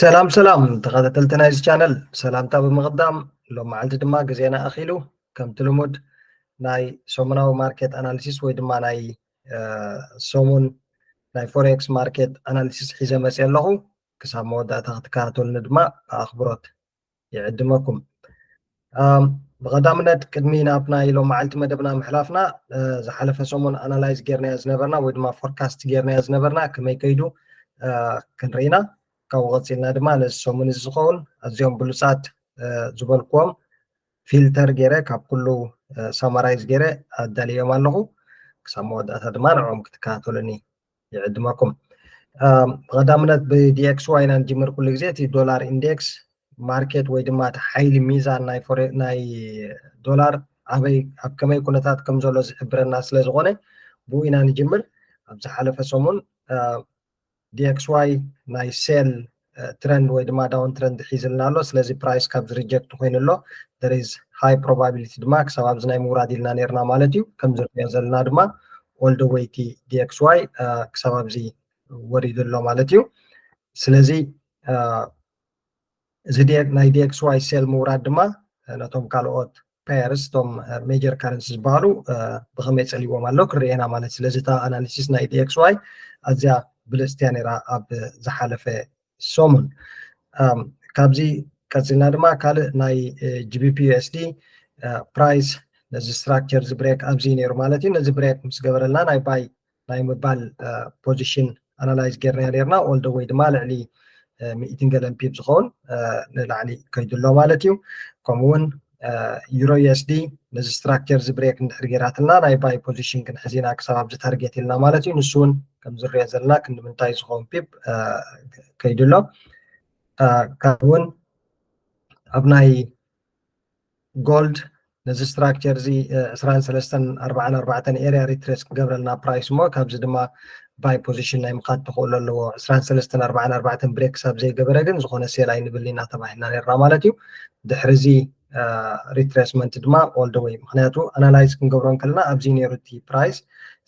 ሰላም ሰላም ተኸታተልቲ ናይዚ ቻነል ሰላምታ ብምቕዳም፣ ሎም መዓልቲ ድማ ግዜና ኣኺሉ ከምቲ ልሙድ ናይ ሰሙናዊ ማርኬት ኣናሊሲስ ወይ ድማ ናይ ሰሙን ናይ ፎሬክስ ማርኬት ኣናሊሲስ ሒዘ መፅእ ኣለኹ። ክሳብ መወዳእታ ክትከታተሉኒ ድማ ብኣኽብሮት ይዕድመኩም። ብቐዳምነት ቅድሚ ናብ ናይ ሎም መዓልቲ መደብና ምሕላፍና፣ ዝሓለፈ ሰሙን ኣናላይዝ ጌርናዮ ዝነበርና ወይ ድማ ፎርካስት ጌርናዮ ዝነበርና ከመይ ከይዱ ክንርኢና፣ ካብኡ ቀፂልና ድማ ነዚ ሰሙን እዚ ዝኸውን ኣዝዮም ብሉፃት ዝበልክዎም ፊልተር ገይረ ካብ ኩሉ ሳማራይዝ ገይረ ኣዳልዮም ኣለኹ። ክሳብ መወዳእታ ድማ ንዕኦም ክትከታተሉኒ ይዕድመኩም። ብቐዳምነት ብዲኤክስዋይ ኢና ንጅምር። ኩሉ ግዜ እቲ ዶላር ኢንዴክስ ማርኬት ወይ ድማ እቲ ሓይሊ ሚዛን ናይ ዶላር ኣበይ ኣብ ከመይ ኩነታት ከም ዘሎ ዝሕብረና ስለ ዝኾነ ብኡ ኢና ንጅምር። ኣብ ዝሓለፈ ሰሙን ዲኤክስዋይ ናይ ሴል ትረንድ ወይ ድማ ዳውን ትረንድ ሒዝልና ኣሎ። ስለዚ ፕራይስ ካብዚ ሪጀክት ኮይኑ ኣሎ። there is high probability ድማ ክሳብ ኣብዚ ናይ ምውራድ ኢልና ነርና ማለት እዩ። ከም ዝሪኦ ዘለና ድማ all the way ዲኤክስዋይ ክሳብ ኣብዚ ወሪዱ ኣሎ ማለት እዩ። ስለዚ እዚ ናይ ዲኤክስዋይ ሴል ምውራድ ድማ ነቶም ካልኦት ፔርስ፣ እቶም ሜጀር ካረንሲ ዝበሃሉ ብከመይ ፀሊዎም ኣሎ ክርኤና ማለት። ስለዚ እታ ኣናሊሲስ ናይ ዲኤክስዋይ ኣዝያ ብልፅቲ እያ ነይራ ኣብ ዝሓለፈ ሰሙን። ካብዚ ቀፂልና ድማ ካልእ ናይ ጂቢፒ ዩኤስዲ ፕራይስ ነዚ ስትራክቸር እዚ ብሬክ ኣብዚ ነይሩ ማለት እዩ። ነዚ ብሬክ ምስ ገበረልና ናይ ባይ ናይ ምባል ፖዚሽን ኣናላይዝ ጌርና ነርና። all the way ድማ ልዕሊ ሚእትን ገለን ፒፕ ዝኸውን ንላዕሊ ከይዱ ኣሎ ማለት እዩ። ከምኡ እውን ዩሮ ዩኤስዲ ነዚ ስትራክቸር እዚ ብሬክ እንድሕር ጌራትልና ናይ ባይ ፖዚሽን ክንሕዝ ኢና ክሳብ ኣብዚ ታርጌት ኢልና ማለት እዩ። ንሱ እውን ከም ዝሪኦ ዘለና ክንዲ ምንታይ ዝኸውን ፒፕ ከይዱ ኣሎ። ካብ እውን ኣብ ናይ ጎልድ ነዚ ስትራክቸር እዚ ዕስራን ሰለስተን ኣርባዓን ኣርባዕተን ኤርያ ሪትሬስ ክገብረልና ፕራይስ እሞ ካብዚ ድማ ባይ ፖዚሽን ናይ ምኻድ ተኽእሎ ኣለዎ። ዕስራን ሰለስተን ኣርባዓን ኣርባዕተን ብሬክ ክሳብ ዘይገበረ ግን ዝኾነ ሴል ኣይንብልን ኢና ተባሂልና ነርና ማለት እዩ። ድሕሪ እዚ ሪትሬስመንት ድማ all the way፣ ምክንያቱ ኣናላይዝ ክንገብሮ እንከለና ኣብዚ ነይሩ እቲ ፕራይስ።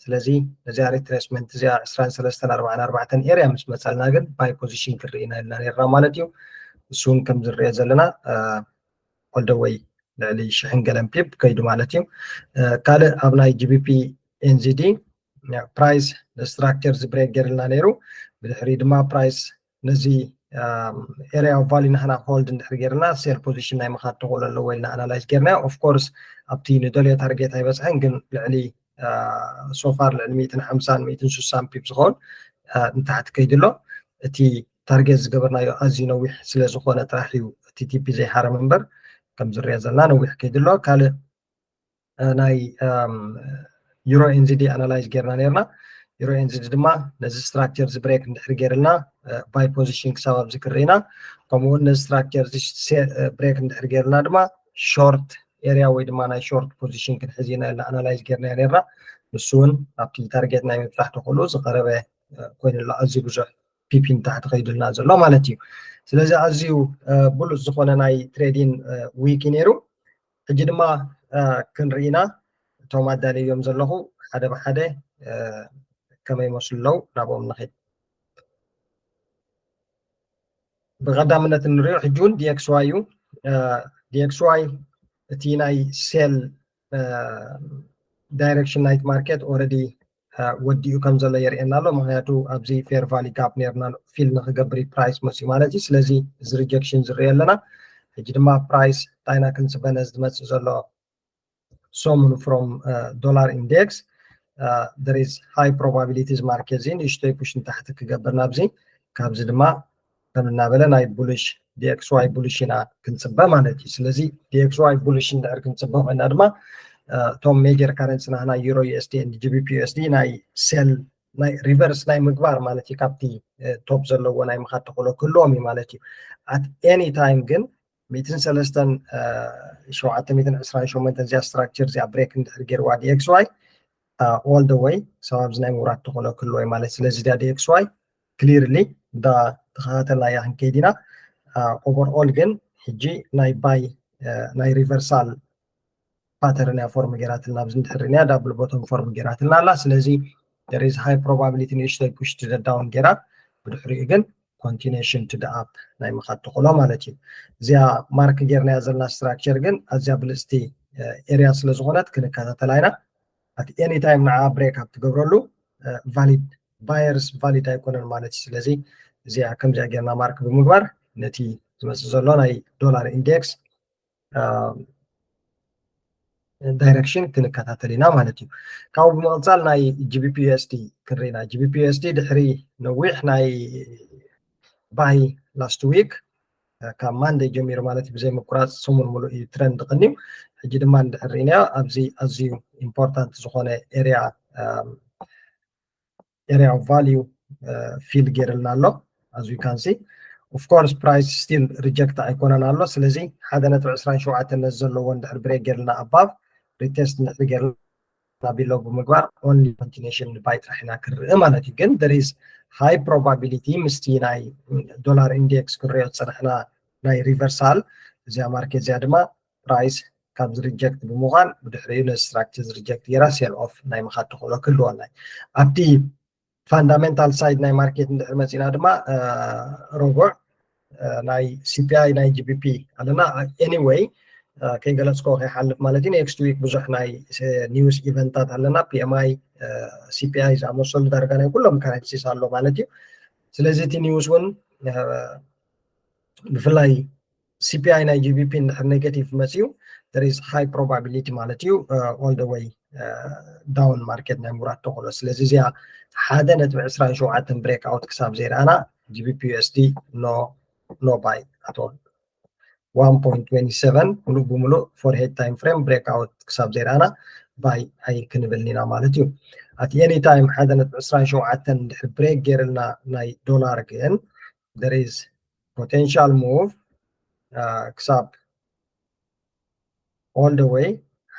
ስለዚ ነዚኣ ሪትሬስመንት እዚኣ ዕስራን ሰለስተን ኣርባዓን ኣርባዕተን ኤርያ ምስ መፀልና ግን ባይ ፖዚሽን ክርኢና ኢልና ነርና ማለት እዩ። እሱ እውን ከም ዝርአ ዘለና all the way ልዕሊ ሽሕን ገለን ፒፕ ከይዱ ማለት እዩ። ካልእ ኣብ ናይ ጂቢፒ ኤንዚዲ ፕራይስ ስትራክቸር እዚ ብሬክ ገይርልና ነይሩ። ብድሕሪ ድማ ፕራይስ ነዚ ኤርያ ኦፍ ቫሊ ናህና ሆልድ እንድሕር ገይርና ሴል ፖዚሽን ናይ ምኻድ ተኽእሎ ኣለዎ ኢልና ኣናላይዝ ገይርና። ኦፍኮርስ ኣብቲ ንደልዮ ታርጌት ኣይበፅሐን፣ ግን ልዕሊ ሶፋር ልዕሊ ሚእትን ሓምሳን ሚእትን ስሳን ፒፕ ዝኸውን ንታሕቲ ከይዱ ኣሎ። እቲ ታርጌት ዝገበርናዮ ኣዝዩ ነዊሕ ስለ ዝኾነ ጥራሕ እዩ እቲ ቲፒ ዘይሓረም እምበር ከም ዝሪኦ ዘለና ነዊሕ ከይዱ ኣሎ። ካልእ ናይ ዩሮ ኤንዚዲ ኣናላይዝ ጌርና ነርና። ዩሮ ኤንዚዲ ድማ ነዚ ስትራክቸር እዚ ብሬክ እንድሕር ገይርልና ባይ ፖዚሽን ክሳብ ኣብዚ ክርኢና፣ ከምኡውን ነዚ ስትራክቸር እዚ ብሬክ እንድሕር ገይርልና ድማ ሾርት ኤርያ ወይ ድማ ናይ ሾርት ፖዚሽን ክንሕዝ ኢና ኢልና ኣናላይዝ ጌርና ነርና። ንሱ እውን ኣብቲ ታርጌት ናይ ምብፃሕ ተኽእሎ ዝቐረበ ኮይኑ ኣሎ። ኣዝዩ ብዙሕ ፒፒ ንታሕቲ ከይዱልና ዘሎ ማለት እዩ። ስለዚ ኣዝዩ ብሉፅ ዝኾነ ናይ ትሬዲን ዊክ እዩ ነይሩ። ሕጂ ድማ ክንርኢና እቶም ኣዳልዮም ዘለኹ ሓደ ብሓደ ከመይ ይመስሉ ኣለዉ ናብኦም ንኸይድ። ብቐዳምነት እንሪኦ ሕጂ እውን ዲኤክስዋይ እዩ። ዲኤክስዋይ እቲ ናይ ሴል ዳይሬክሽን ናይቲ ማርኬት ኦረዲ ወዲኡ ከም ዘሎ የርእየና ኣሎ። ምክንያቱ ኣብዚ ፌር ቫሊ ጋፕ ነርና ፊል ንክገብር ፕራይስ መፅኡ ማለት እዩ። ስለዚ እዚ ሪጀክሽን ዝርእ ኣለና። ሕጂ ድማ ፕራይስ ጣይና ክንፅበ ነዚ ዝመፅእ ዘሎ ሰሙን ፍሮም ዶላር ኢንዴክስ there is high probabilities ማርኬት እዚ ንእሽተይ ፑሽ ንታሕቲ ክገብር ናብዚ፣ ካብዚ ድማ ከም እናበለ ናይ ቡልሽ ዲኤክስዋይ ቡልሽ ኢና ክንፅበ ማለት እዩ። ስለዚ ዲኤክስዋይ ቡልሽ እንድሕር ክንፅበ ኮይና ድማ እቶም ሜጀር ካረንሲ ናህና ዩሮ ዩኤስዲ ን ጂቢፒ ዩኤስዲ ናይ ሴል ናይ ሪቨርስ ናይ ምግባር ማለት እዩ። ካብቲ ቶፕ ዘለዎ ናይ ምኻድ ተኽእሎ ክህልዎም እዩ ማለት እዩ። ኣት ኤኒ ታይም ግን ሚእትን ሰለስተን ሸውዓተ ሚእትን ዕስራን ሸሞንተን እዚኣ ስትራክቸር እዚኣ ብሬክ እንድሕር ገይርዋ ዲኤክስዋይ all the way ክሳብ ኣብዚ ናይ ምውራድ ተኽእሎ ክህልዎ እዩ ማለት። ስለዚ እዚኣ ዲኤክስዋይ ክሊርሊ እንዳ ተኸታተልናያ ክንከይድ ኢና። ኦቨርኦል ግን ሕጂ ናይ ባይ ናይ ሪቨርሳል ፓተርን እያ ፎርም ገይራትልና፣ ኣብዚ እንድሕር እኒኣ ዳብል ቦቶም ፎርም ገይራትልና ኣላ። ስለዚ there is high probability ንእሽተይ ፑሽ ቱ ዘ ዳውን ገይራ ብድሕሪኡ ግን continuation to the up ናይ ምኻድ ተኽእሎ ማለት እዩ። እዚኣ ማርክ ጌርናያ ዘለና structure ግን ኣዝያ ብልፅቲ area ስለ ዝኾነት ክንከታተላ ኢና። At any time ንዓ break up ትገብረሉ valid buyers valid ኣይኮነን ማለት እዩ። ስለዚ እዚኣ ከምዚኣ ጌርና ማርክ ብምግባር ነቲ ዝመፅእ ዘሎ ናይ ዶላር ኢንዴክስ direction ክንከታተል ኢና ማለት እዩ። ካብኡ ብምቕፃል ናይ GBP USD ክንርኢ ኢና። GBP USD ድሕሪ ነዊሕ ናይ buy last week ካብ ማንደይ ጀሚሩ ማለት እዩ ብዘይ ምቁራፅ ሰሙን ሙሉእ እዩ trend ቀንዩ። ሕጂ ድማ እንድሕር ርኢናዮ ኣብዚ ኣዝዩ important ዝኾነ area area of value fill ጌርልና ኣሎ። As we can see, of course price still reject ኣይኮነን ኣሎ። ስለዚ ሓደ ነጥቢ ዕስራን ሸውዓተን ነዚ ዘለዎ እንድሕር break ጌርልና above retest እንድሕር ጌርልና below ብምግባር only continuation ን buy ጥራሕ ኢና ክንርኢ ማለት እዩ። ግን there is high probability ምስቲ ናይ ዶላር ኢንዴክስ ክንሪኦ ዝፀናሕና ናይ reversal እዚኣ ማርኬት እዚኣ ድማ price ካብዚ reject ብምዃን ብድሕሪኡ ነዚ structure reject ጌራ sell off ናይ ምኻድ ተኽእሎ ክህልወና እዩ። ኣብቲ fundamental side ናይ ማርኬት እንድሕር መፂና ድማ ረቡዕ ናይ CPI ናይ GBP ኣለና። Anyway ከይገለፅኮ ከይሓልፍ ማለት እዩ። Next week ብዙሕ ናይ news event ታት ኣለና። PMI፣ CPI ዝኣመሰሉ ዳርጋ ናይ ኩሎም currencies ኣሎ ማለት እዩ። ስለዚ እቲ news እውን ብፍላይ CPI ናይ GBP እንድሕር negative መፅዩ there is high probability ማለት እዩ all the way down ማርኬት ናይ ምውራድ ተኽእሎ። ስለዚ እዚኣ ሓደ ነጥቢ ዕስራን ሸውዓተን break out ክሳብ ዘይረኣና GBP USD no no buy at all። One point twenty seven ሙሉእ ብሙሉእ four head time frame break out ክሳብ ዘይረኣና buy ኣይክንብልን ኢና ማለት እዩ። At any time ሓደ ነጥቢ ዕስራን ሸውዓተን እንድሕር break ጌርልና ናይ ዶላር ግን there is potential move ክሳብ all the way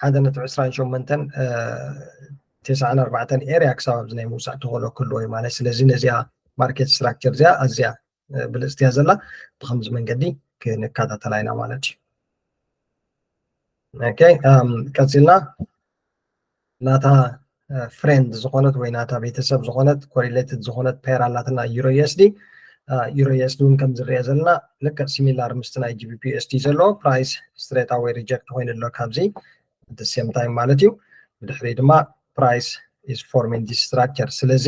ሓደ ነጥቢ ዕስራን ሸሞንተን ተስዓን ኣርባዕተን area ክሳብ ኣብዚ ናይ ምውፃእ ተኽእሎ ክህልዎ እዩ ማለት። ስለዚ ነዚኣ ማርኬት structure እዚኣ ኣዝያ ብልፅቲ እያ ዘላ። ብከምዚ መንገዲ ክንከታተላ ኢና ማለት እዩ። Okay ቀፂልና ናታ friend ዝኾነት ወይ ናታ ቤተሰብ ዝኾነት correlated ዝኾነት pair ኣላትና euro USD። Euro USD እውን ከም ዝረአ ዘለና ልክዕ similar ምስቲ ናይ GBP USD ዘለዎ price straight away reject ኮይኑ ኣሎ ካብዚ at the same time ማለት እዩ። ብድሕሪ ድማ price is forming this structure። ስለዚ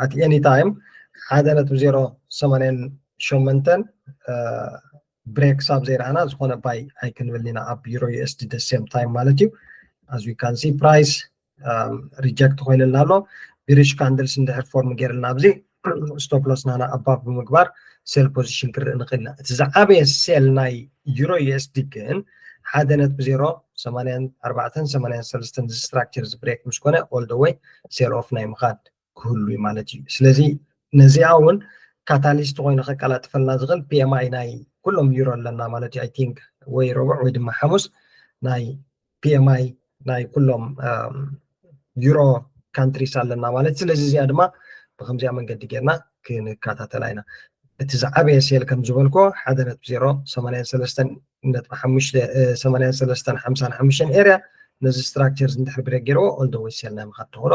at any time ሓደ ነጥቢ ዜሮ ሰማንያን ሸሞንተን break ክሳብ ዘይረኣና ዝኾነ buy ኣይክንብል ኢና ኣብ euro USD the same time ማለት እዩ። As we can see price reject ኮይንልና ኣሎ። Bearish candles እንድሕር form ጌርልና ኣብዚ stop loss ናና above ብምግባር sell position ክርኢ ንኽእል ኢና። እቲ ዝዓበየ sell ናይ euro USD ግን ሓደ ነጥቢ ዜሮ ሰማንያን ኣርባዕተን ሰማንያን ሰለስተን structure break ምስ ኮነ all the way sell off ናይ ምኻድ ክህሉ እዩ ማለት እዩ። ስለዚ ነዚኣ እውን catalyst ኮይኑ ከቀላጥፈልና ዝኽእል PMI ናይ ኩሎም euro ኣለና ማለት እዩ። I think ወይ ረቡዕ ወይ ድማ ሓሙስ ናይ PMI ናይ ኩሎም euro countries ኣለና ማለት። ስለዚ እዚኣ ድማ ብከምዚኣ መንገዲ ጌርና ክንከታተላ ኢና። እቲ ዝዓበየ sell ከም ዝበልኮ ሓደ ነጥቢ ዜሮ ሰማንያን ሰለስተን ነጥቢ ሓሙሽተ ሰማንያን ሰለስተን ሓምሳን ሓሙሽተን area ነዚ structure እንድሕር break ገይርዎ all the way sell ናይ ምኻድ ተኽእሎ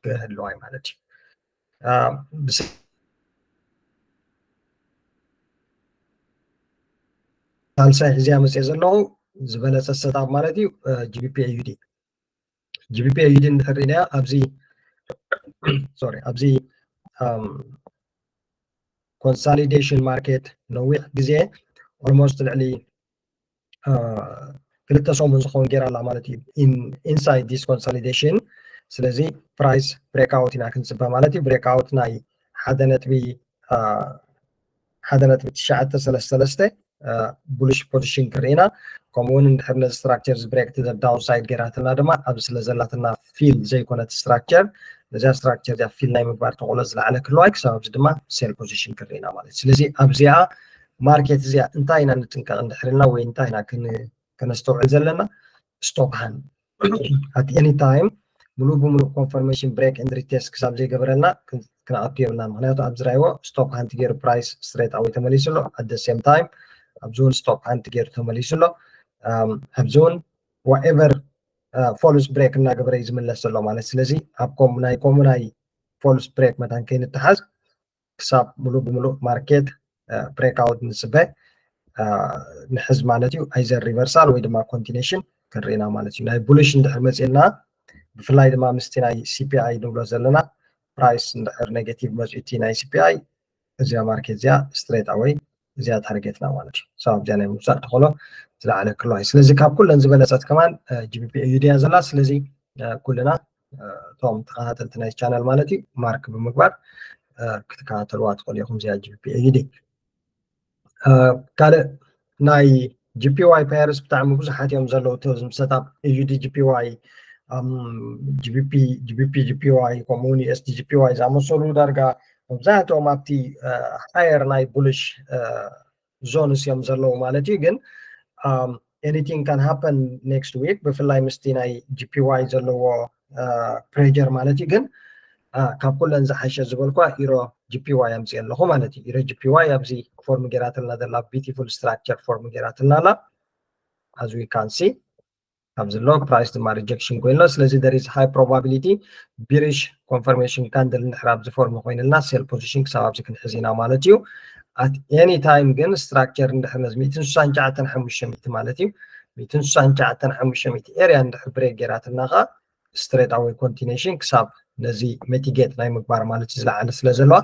ክህልዋ እዩ ማለት እዩ። ሳልሳይ ሕዚያ መፅእ ዘለኹ ዝበለፀ setup ማለት እዩ። GBP AUD GBP AUD እንድሕር ርኢናዮ ኣብዚ sorry ኣብዚ consolidation market ነዊሕ ግዜ almost ልዕሊ ክልተ ሰሙን ዝኸውን ገይራ ኣላ ማለት እዩ inside this consolidation። ስለዚ price breakout ኢና ክንፅበ ማለት እዩ። Breakout ናይ ሓደ ነጥቢ ሓደ ነጥቢ ትሽዓተ ሰለስተ ሰለስተ bullish position ክርኢ ኢና። ከምኡ እውን እንድሕር ነዚ structure እዚ break to the downside ገይራትና ድማ ኣብዚ ስለ ዘላትና fill ዘይኮነት structure ነዚኣ structure እዚኣ fill ናይ ምግባር ተኽእሎ ዝለዓለ ክህልዋ ክሳብ ኣብዚ ድማ sell position ክርኢ ኢና ማለት እዩ። ስለዚ ኣብዚኣ market እዚኣ እንታይ ኢና ንጥንቀቕ እንድሕር ኢልና ወይ እንታይ ኢና ከነስተውዕል ዘለና stop hand at any time ሙሉእ ብሙሉእ confirmation break and retest ክሳብ ዘይገበረልና ክንኣቱ የብልና። ምክንያቱ ኣብዚ ራይዎ stop hand ገይሩ price straight away ተመሊሱ ኣሎ። At the same time ኣብዚ እውን stop hand ገይሩ ተመሊሱ ኣሎ። ኣብዚ እውን whatever false break እናገበረ እዩ ዝምለስ ዘሎ ማለት። ስለዚ ኣብ ከምኡ ናይ ከምኡ ናይ false break መታን ከይንተሓዝ ክሳብ ሙሉእ ብሙሉእ ማርኬት ብሬክኣውት ንፅበ ንሕዝ ማለት እዩ። ኣይዘር ሪቨርሳል ወይ ድማ ኮንቲኔሽን ክንርኢና ማለት እዩ። ናይ ቡሊሽ እንድሕር መፅልና ብፍላይ ድማ ምስቲ ናይ ሲፒኣይ ንብሎ ዘለና ፕራይስ እንድሕር ኔጌቲቭ መፅኡ እቲ ናይ ሲፒኣይ እዚኣ ማርኬት እዚኣ ስትሬት ኣወይ እዚኣ ታርጌትና ማለት እዩ። ሰባብ እዚኣ ናይ ምውፃእ ተኽእሎ ዝለዓለ ክህልዋ እዩ። ስለዚ ካብ ኩለን ዝበለፀት ከማን ጂቢፒ ኤዩዲ እያ ዘላ። ስለዚ ኩልና እቶም ተኸታተልቲ ናይ ቻነል ማለት እዩ ማርክ ብምግባር ክትከታተልዋ ትኽእሉ ኢኹም። እዚኣ ጂቢፒ ኤዩዲ ካልእ ናይ ጂፒዋይ ፓየርስ ብጣዕሚ ብዙሓት እዮም ዘለዉ። እቲ ዝምሰጣ ኤዩዲ ጂፒዋይ ጂቢፒ ጂቢፒ ጂፒዋይ ከምኡ እውን ዩኤስዲ ጂፒዋይ ዝኣመሰሉ ዳርጋ መብዛሕትኦም ኣብቲ ሃየር ናይ ቡሊሽ ዞንስ እዮም ዘለዉ ማለት እዩ። ግን anything can happen next week ብፍላይ ምስቲ ናይ ጂፒዋይ ዘለዎ ፕሬር ማለት እዩ። ግን ካብ ኩለን ዝሓሸ ዝበልኳ ኢሮ ጂፒዋይ ኣምፅእ ኣለኹ ማለት እዩ። ኢሮ ጂፒዋይ ኣብዚ ፎርም ጌራትልና ዘላ ቢቲፉል ስትራክቸር ፎርም ጌራትልና ኣላ። As we can see ኣብዚ ኣሎ ፕራይስ ድማ ሪጀክሽን ኮይንሎ። ስለዚ there is high probability bearish confirmation candle እንድሕር ኣብዚ ፎርም ኮይንልና ሴል ፖዚሽን ክሳብ ኣብዚ ክንሕዝ ኢና ማለት እዩ። At any time ግን ስትራክቸር እንድሕር ነዚ ሚእትን ስሳን ትሽዓተን ሓሙሽተ ሚእቲ ማለት እዩ ሚእትን ስሳን ትሽዓተን ሓሙሽተ ሚእቲ ኤርያ እንድሕር ብሬክ ጌራትና ከዓ ስትሬት ኣወይ ኮንቲኔሽን ክሳብ ነዚ ሚቲጌት ናይ ምግባር ማለት እዩ ዝለዓለ ስለ ዘለዋ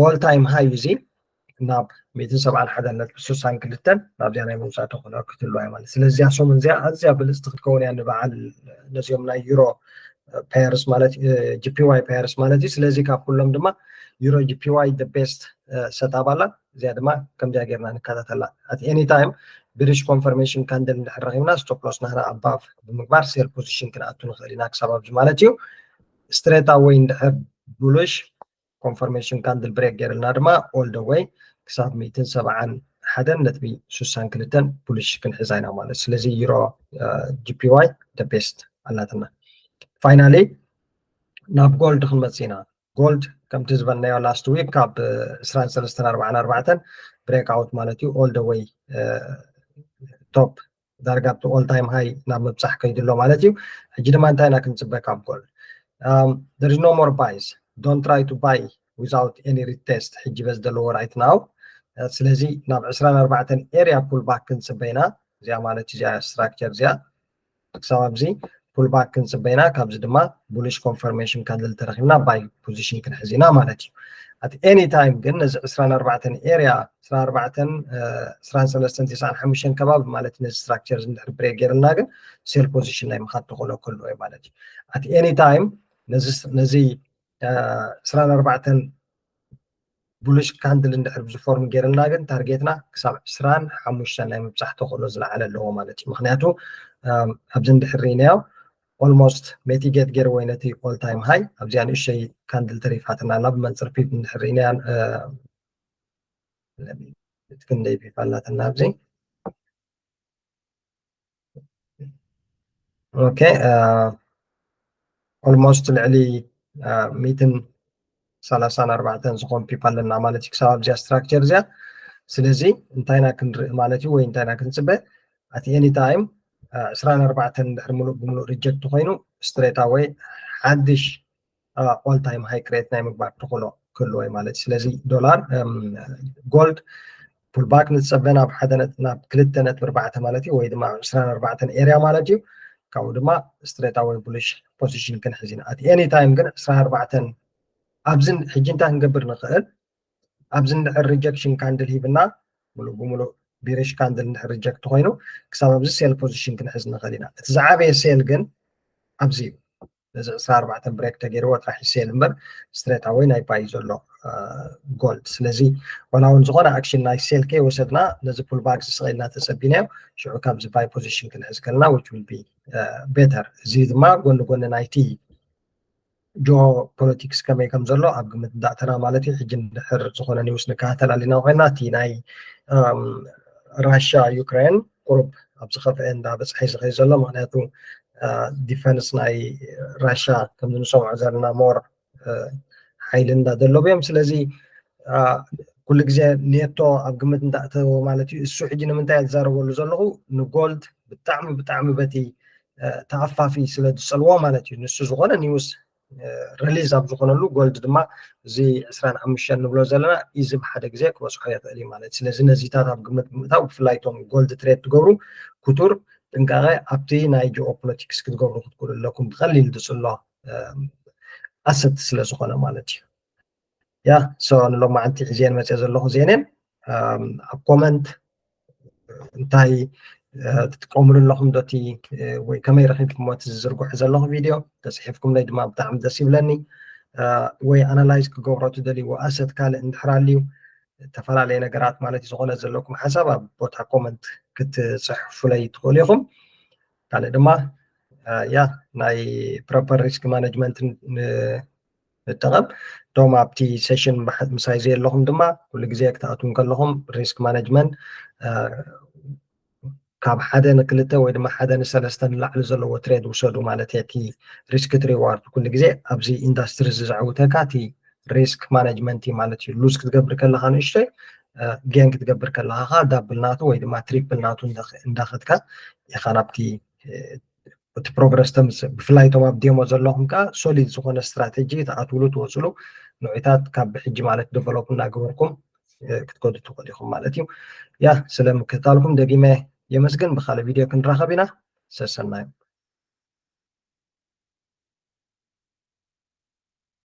ኦል ታይም ሃይ እዚ ናብ ሚእትን ሰብዓን ሓደን ነጥቢ ስሳን ክልተን ናብዚኣ ናይ ምውፃእ ተኽእሎ ክትህልዋ እያ ማለት። ስለዚ እዚኣ ሰሙን እዚኣ ኣዝያ ብልፅቲ ክትከውን እያ ንበዓል ነዚኦም ናይ ዩሮ ፓየርስ ማለት ጂፒዋይ ፓየርስ ማለት እዩ። ስለዚ ካብ ኩሎም ድማ ዩሮ ጂፒዋይ ቤስት ሰታብ ኣላ። እዚኣ ድማ ከምዚኣ ጌርና ንከታተላ። At any time ብሪሽ ኮንፈርሜሽን ካንድል እንድሕር ረኺብና ስቶፕ ሎስ ናህና ኣባቭ ብምግባር ሴል ፖዚሽን ክንኣቱ ንኽእል ኢና ክሳብ ኣብዚ ማለት እዩ። ስትሬት ኣወይ እንድሕር ቡሊሽ ኮንፈርሜሽን ካንድል ብሬክ ገይርልና ድማ ኦል ደ ወይ ክሳብ ሚእትን ሰብዓን ሓደን ነጥቢ ስሳን ክልተን ቡሊሽ ክንሕዛ ኢና ማለት። ስለዚ ዩሮ ጂፒዋይ ቤስት ኣላትና። ፋይናሊ ናብ ጎልድ ክንመፅእ ኢና። ጎልድ ከምቲ ዝበልናዮ ላስት ዊክ ካብ ዕስራን ሰለስተን ኣርባዓን ኣርባዕተን ብሬክ ኣውት ማለት እዩ ኦል ደ ወይ ቶፕ ዳርጋ ኣብቲ ኦል ታይም ሃይ ናብ ምብፃሕ ከይዱ ኣሎ ማለት እዩ። ሕጂ ድማ እንታይ ኢና ክንፅበ ካብ ጎልድ? There is no more buys, don't try to buy without any retest ሕጂ በዚ ዘለዎ right now። ስለዚ ናብ ዕስራን ኣርባዕተን ኤርያ ፑል ባክ ክንፅበ ኢና። እዚኣ ማለት እዚኣ ስትራክቸር እዚኣ ክሳብ ኣብዚ ፑል ባክ ክንፅበ ኢና። ካብዚ ድማ ቡሊሽ ኮንፈርሜሽን ካንድል ተረኪብና ባይ ፖዚሽን ክንሕዝ ኢና ማለት እዩ። At any time ግን ነዚ ዕስራን ኣርባዕተን ኤርያ ዕስራን ኣርባዕተን ዕስራን ሰለስተን ተስዓን ሓሙሽተን ከባቢ ማለት ነዚ ስትራክቸር እንድሕር ብሬክ ገይርልና ግን ሴል ፖዚሽን ናይ ምኻድ ተኽእሎ ክህልዎ እዩ ማለት እዩ። At any time ነዚ ዕስራን ኣርባዕተን ቡሊሽ ካንድል እንድሕር ብዚ ፎርም ገይርልና ግን ታርጌትና ክሳብ ዕስራን ሓሙሽተን ናይ ምብፃሕ ተኽእሎ ዝለዓለ ኣለዎ ማለት እዩ። ምክንያቱ ኣብዚ እንድሕር ርኢናዮ ኦልሞስት ሜቲጌት ገይርዎ ነቲ ኦል ታይም ሃይ ኣብዚኣ ንእሽተይ ካንድል ተሪፋትና ኣላ ብመንፅር ፒፕ እንድሕር ርኢናያ ክንደይ ፒፕ ኣላትና ኣብዚ ኦኬ ኦልሞስት ልዕሊ ሚትን ሰላሳን ኣርባዕተን ዝኾን ፒፕ ኣለና ማለት እዩ ክሳብ ኣብዚኣ ስትራክቸር እዚኣ። ስለዚ እንታይና ክንርኢ ማለት እዩ ወይ እንታይና ክንፅበ ኣት ኤኒ ታይም ዕስራን ኣርባዕተን ድሕሪ ሙሉእ ብምሉእ ሪጀክት ኮይኑ ስትሬት ኣወይ ሓድሽ ኦል ታይም ሃይ ክሬት ናይ ምግባር ተኽእሎ ክህልዎ እዩ ማለት እዩ። ስለዚ ዶላር ጎልድ ፑልባክ ንፀበ ናብ ሓደ ናብ ክልተ ነጥቢ ኣርባዕተ ማለት እዩ ወይ ድማ ዕስራን ኣርባዕተን ኤርያ ማለት እዩ። ካብኡ ድማ ስትሬት ኣወይ ቡሊሽ ፖዚሽን ክንሕዝ ኢና። ኣት ኤኒ ታይም ግን ዕስራን ኣርባዕተን ኣብዚ ሕጂ እንታይ ክንገብር ንኽእል? ኣብዚ እንድሕር ሪጀክሽን ካንድል ሂብና ሙሉእ ብሙሉእ ቢሪሽ ካንድል እንድሕር ሪጀክት ኮይኑ ክሳብ ኣብዚ ሴል ፖዚሽን ክንሕዝ ንኽእል ኢና። እቲ ዝዓበየ ሴል ግን ኣብዚ እዩ። ነዚ ዕስራን ኣርባዕተን ብሬክ ተገይርዎ ጥራሕ ሴል እምበር ስትሬት ኣወይ ናይ ባይ ዘሎ ጎልድ። ስለዚ ዋላ እውን ዝኾነ ኣክሽን ናይ ሴል ከይወሰድና ነዚ ፑልባክ ዝስቐልና ተፀቢናዮ ሽዑ ካብዚ ባይ ፖዚሽን ክንሕዝ ከለና which will be better። እዚ ድማ ጎኒ ጎኒ ናይቲ ጂኦ ፖለቲክስ ከመይ ከም ዘሎ ኣብ ግምት እንዳእተና ማለት እዩ። ሕጂ እንድሕር ዝኾነ ኒውስ ንከታተል ኣሊና ኮይና እቲ ናይ ራሻ ዩክሬን ቁሩብ ኣብ ዝኸፍአ እንዳበፅሐ እዩ ዝኸይድ ዘሎ። ምክንያቱ ዲፈንስ ናይ ራሻ ከም ንሰምዖ ዘለና ሞር ሓይሊ እንዳደለቡ እዮም። ስለዚ ኩሉ ግዜ ኔቶ ኣብ ግምት እንዳእተዎ ማለት እዩ። እሱ ሕጂ ንምንታይ ዝዛረበሉ ዘለኹ ንጎልድ ብጣዕሚ ብጣዕሚ በቲ ተኣፋፊ ስለ ዝፀልዎ ማለት እዩ። ንሱ ዝኾነ ኒውስ release ኣብ ዝኾነሉ gold ድማ እዚ ዕስራን ሓሙሽተን ንብሎ ዘለና እዚ ብሓደ ግዜ ክበፅሖ ይኽእል እዩ ማለት እዩ። ስለዚ ነዚታት ኣብ ግምት ብምእታው ብፍላይ እቶም gold trade ትገብሩ ክቱር ጥንቃቐ ኣብቲ ናይ geopolitics ክትገብሩ ክትክእሉ ኣለኩም። ብቐሊል ዝፅሎ asset ስለ ዝኾነ ማለት እዩ። ያ so ንሎማዓንቲ ሒዘን መፅአ ዘለኹ ዜኔን ኣብ comment እንታይ ትጥቀምሉ ኣለኹም ዶቲ ወይ ከመይ ረኺብኩሞ እቲ ዝዝርግሑ ዘለኹ ቪድዮ ተፅሒፍኩምለይ ድማ ብጣዕሚ ደስ ይብለኒ። ወይ analyze ክገብሮ ትደልይዎ asset ካልእ እንድሕር ኣልዩ ዝተፈላለየ ነገራት ማለት እዩ ዝኾነ ዘለኩም ሓሳብ ኣብ ቦታ comment ክትፅሕፉለይ ትኽእሉ ኢኹም። ካልእ ድማ ያ ናይ proper risk management ንጠቐም። ዶም ኣብቲ session ምሳይ ዘየለኹም ድማ ኩሉ ግዜ ክትኣትዉ ከለኹም risk management ካብ ሓደ ንክልተ ወይ ድማ ሓደ ንሰለስተ ንላዕሊ ዘለዎ trade ውሰዱ ማለት እቲ risk reward ኩሉ ግዜ ኣብዚ industry እዚ ዘዕውተካ እቲ risk management እዩ ማለት እዩ። Lose ክትገብር ከለካ ንእሽተይ gain ክትገብር ከለካ double ናቱ ወይ ድማ triple ናቱ እንዳኸድካ ኢኻ ናብቲ እቲ progress ተምፅእ። ብፍላይ እቶም ኣብ demo ዘለኹም ከዓ solid ዝኾነ strategy ትኣትውሉ ትወፅሉ ንዑታት ካብ ብሕጂ ማለት develop እናገበርኩም ክትከዱ ትኽእሉ ኢኹም ማለት እዩ። ያ ስለ ምክትታልኩም ደጊመ የመስግን። ብካልእ ቪድዮ ክንራኸብ ኢና። ሰሰናዩ።